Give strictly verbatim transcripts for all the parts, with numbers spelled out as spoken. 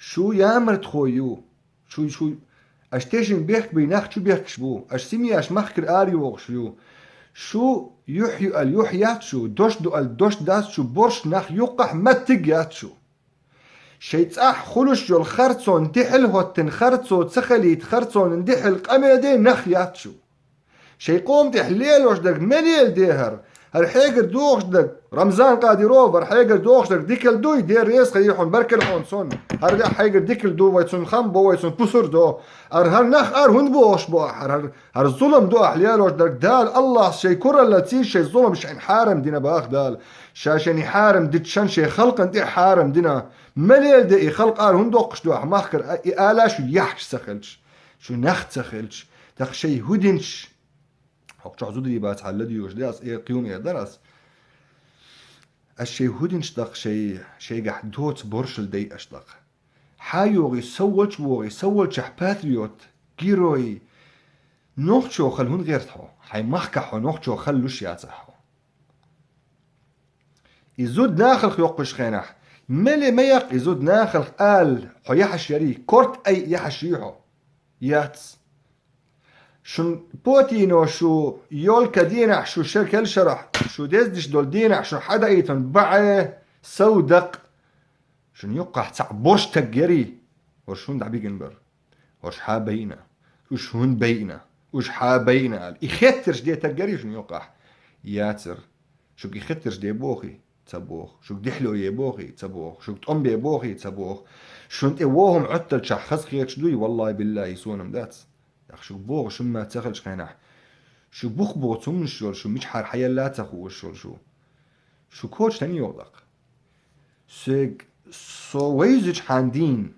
Шу ямартхой ю. Шу, шу, аш тешин бехк бий нах чу бехкаш бу. Аш семьяш махкар ара йогӀуш ю. Шу юхь ю ал юхь яц шу, дош ду ал дош дац шу, борш нах юккъахь маттиг яц шу. Шай цӀахь хулуш йол харцон дихьал хӀоттин, харцо ца халийт, харцон дихьал къамел де нах яц шу. Шай къом тӀехь лелош дерг ма лел дехар. ХӀар хьегар дохуш дерг, Рамзан Кадиров, хӀар хьегар дохуш дерг дикал дуй, де реза хьехун, баркал хьон сон. ХӀар де хьегар дикал ду вай цун хам бо, вай цун пусур до. Ар хӀар нах ар хӀун бохуш бо, хӀар, хӀар, хӀар зулам ду ахь лелош дерг. Дала Аллахс шай куралла ций шай зулам шайн хьарам дина бах Дала. Ша шайн хьарам дитшан шай халкъан тӀе хьарам дина. Ма лел де и халкъ ар хӀун доккхуш ду ахь махкар, и ала шу яхьаш ца хилча. Шу нах ца хилча, тах шай хӀудинчаш. ХӀокху чохь зударий бац хьалла дийош де ас, э, кхиюм э дар ас. Ас шай хӀудинчаш тах шай, шайгахь доца боршал дай аш тах. Хьа йогӀий, сов волчу вогӀий, сов волчохь патриот, герой. Нохчо хала хӀун гӀерта хьо? Хьайн махкахь хьо нохчо хала луш яцахь хьо. И зуда нахалх йоккхуш хенахь, меле ма яккха и зуда нахалх ала, хьо яхьаш ярий, корт ай яхьаш юй хьо? Яц. Шун потино шу, ёлка дийнахь шу шер келшарахь, шу дездиш долу дийнахь шу хьадаийтун баӀе, сов дакъ. Шун юккъахь цхьаъ борш таг ярий, хӀорш хӀун дӀабигина бар? ХӀорш хьа байина. Уьш хӀун байина? Уьш хьа байина ала. И хеттарш де таг ярий шун юккъахь? Яцар. Шуг и хеттарш де бохий? Ца боху. Шуг дихьло е бохий? Ца боху. Шуг тӀом бе бохий? Ца боху. Шун тӀе вохум Ӏутталчахь хаза хеташ дуй? Валлай, биллай, и сонам дац. Ах шуг боху, шун ма ца хилчу хенахь. Шу бух боцу хӀуманаш йолу, шу мичахьара хьаелла а ца хууш йолу шу. Шу коча тан йогӀу даккха. Соьг со вайзичхьан дийна,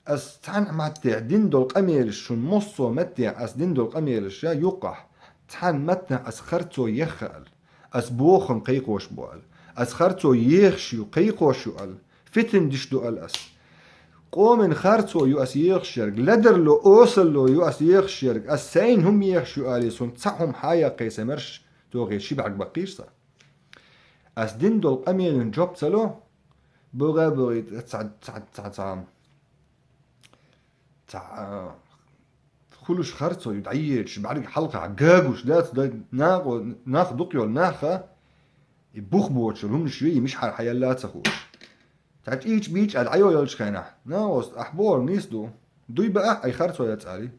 ас цхьана маттехь дин долу къамелаш, шун массо а маттехь ас дин долу къамелаш, я юккъахь, цхьана маттехь ас харцо ехха ала, ас бохам кхайкхош бу ала, ас харцо ехаш ю, кхайкхош ю ала, фитнаш ду ала ас. Къоман харцо ю ас ехаш ерг, ледарло, осалло ю ас ехаш ерг, ас сайна хӀума ехаш ю алий, сун цхьа хӀума хьа яккхий сан марш, тохе ши бӀаьрг баккхийша сан. Ас дин долу къамелан жоп ца ло, бугӀа а бугӀий, цхьа, цхьа, цхьа, цхьа, цхьа, а, хулуш харцо ю дӀаечаш, бӀаьрг хьалха гагуш дац, дай, накъо, нах дукха йолу наха, и бух боцуш хӀуманаш ю, и мичахьара хьаелла а ца хууш. Цхьа чӀийча-бийча аьлла Ӏайо йолчу хенахь, накъост, ахь бохург нийса ду, дуй баахь, ай харцо яц алий.